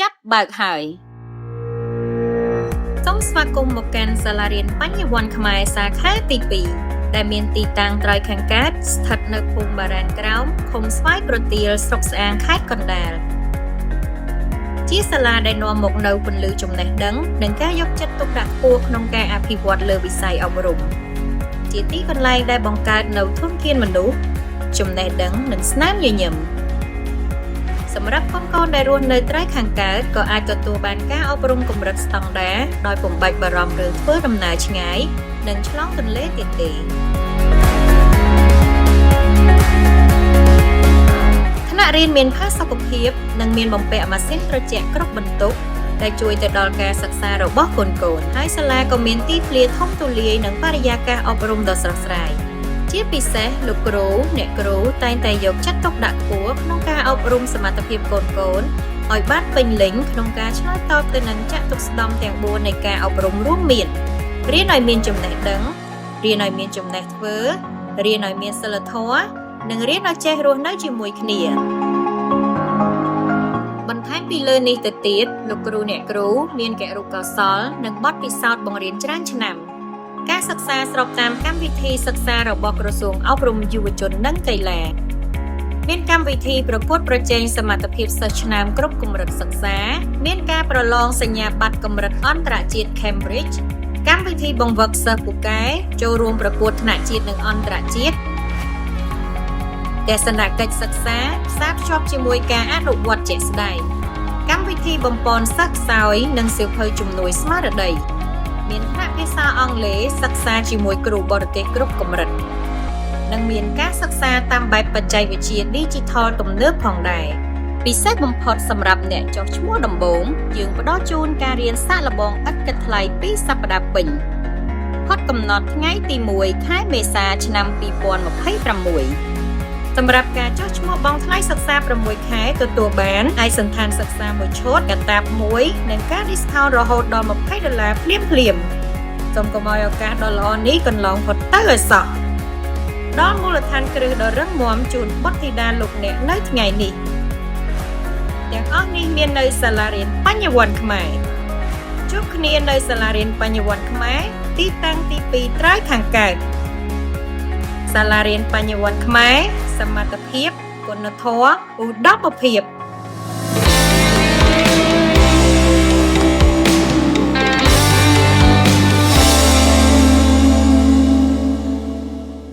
ចាប់បើកហើយសូមស្វាគមន៍មកកាន់សាលារៀនបញ្ញវន្តខ្មែរសាខាទី2ដែលមានទីតាំងត្រើយខាងកើតស្ថិតនៅភូមិបារានក្រោមឃុំស្វាយប្រទាលស្រុកស្អាងខេត្តកណ្ដាលជាសាលាដែលនាំមកនូវពន្លឺចំណេះដឹងនិងការយកចិត្តទុកដាក់ខ្ពស់ក្នុងការអភិវឌ្ឍលើវិស័យអប់រំជាទីកន្លែងដែលបង្កើតនូវធនធានមនុស្សចំណេះដឹងនិងស្នាមញញឹមសម្រាប់កូនៗដែលរស់នៅត្រើយខាងកើតក៏អាចទទួលបានការអប់រំកម្រិតស្តង់ដារដោយពុំបាច់បារម្ភរឿងធ្វើដំណើរឆ្ងាយនិងឆ្លងទន្លេទៀតទេថ្នាក់រៀនមានផាសុកភាពនិងមានបំពាក់ម៉ាស៊ីនត្រជាក់គ្រប់បន្ទប់ដែលជួយទៅដល់ការសិក្សារបស់កូនៗហើយសាលាក៏មានទីធ្លាធំទូលាយនិងបរិយាកាសអប់រំដ៏ស្រស់ស្រាយជាពិសេសលោកគ្រូអ្នកគ្រូតែងតែយកចិត្តទុកដាក់ខ្ពស់ក្នុងការអប់រំសមត្ថភាពកូនៗឲ្យបានពេញលេញក្នុងការឆ្លើយតបទៅនឹងចតុស្ដម្ភទាំង4នៃការអប់រំរួមមានរៀនឲ្យមានចំណេះដឹងរៀនឲ្យមានចំណេះធ្វើរៀនឲ្យមានសីលធម៌និងរៀនឲ្យចេះរស់នៅជាមួយគ្នាបន្ថែមពីលើនេះទៅទៀតលោកគ្រូអ្នកគ្រូមានគរុកោសល្យនិងបទពិសោធន៍បង្រៀនច្រើនឆ្នាំការសិក្សាស្របតាមកម្មវិធីសិក្សារបស់ក្រសួងអប់រំយុវជននិងកីឡាមានកម្មវិធីប្រកួតប្រជែងសមត្ថភាពសិស្សឆ្នើមគ្រប់កម្រិតសិក្សាមានការប្រឡងសញ្ញាបត្រកម្រិតអន្តរជាតិ Cambridge កម្មវិធីបង្វឹកសិស្សពូកែចូលរួមប្រកួតថ្នាក់ជាតិនិងអន្តរជាតិទស្សនកិច្ចសិក្សាផ្សារភ្ជាប់ជាមួយការអនុវត្តជាក់ស្ដែងកម្មវិធីបំពន់សិស្សខ្សោយនិងសៀវភៅជំនួយស្មារតីមានថ្នាក់ភាសាអង់គ្លេសសិក្សាជាមួយគ្រូបរទេសគ្រប់កម្រិតនិងមានការសិក្សាតាមបែបបច្ចេកវិទ្យា Digital ទំនើបផងដែរពិសេសបំផុតសម្រាប់អ្នកចុះឈ្មោះដំបូងយើងផ្ដល់ជូនការរៀនសាកល្បងឥតគិតថ្លៃ2សប្តាហ៍ពេញផុតកំណត់ថ្ងៃទី1ខែមេសាឆ្នាំ2026សម្រាប់ការចុះឈ្មោះបង់ថ្លៃសិក្សា6ខែទទួលបានឯកសណ្ឋានសិក្សាមួយឈុតកាតាបមួយនិងការ discount រហូតដល់20ដុល្លារភ្លាមភ្លាមសូមកុំឲ្យឱកាសដ៏ល្អនេះកន្លងផុតទៅឲ្យសោះដល់មូលដ្ឋានគ្រឹះដ៏រឹងមាំជូនបុត្រធីតាលោកអ្នកនៅថ្ងៃនេះទាំងអស់នេះមាននៅសាលារៀនបញ្ញវន្តខ្មែរជួបគ្នានៅសាលារៀនបញ្ញវន្តខ្មែរទីតាំងទី2ត្រើយខាងកើតសាលារៀនបញ្ញវន្តខ្មែរសមត្ថភាពគុណធម៌ឧត្តមភាព។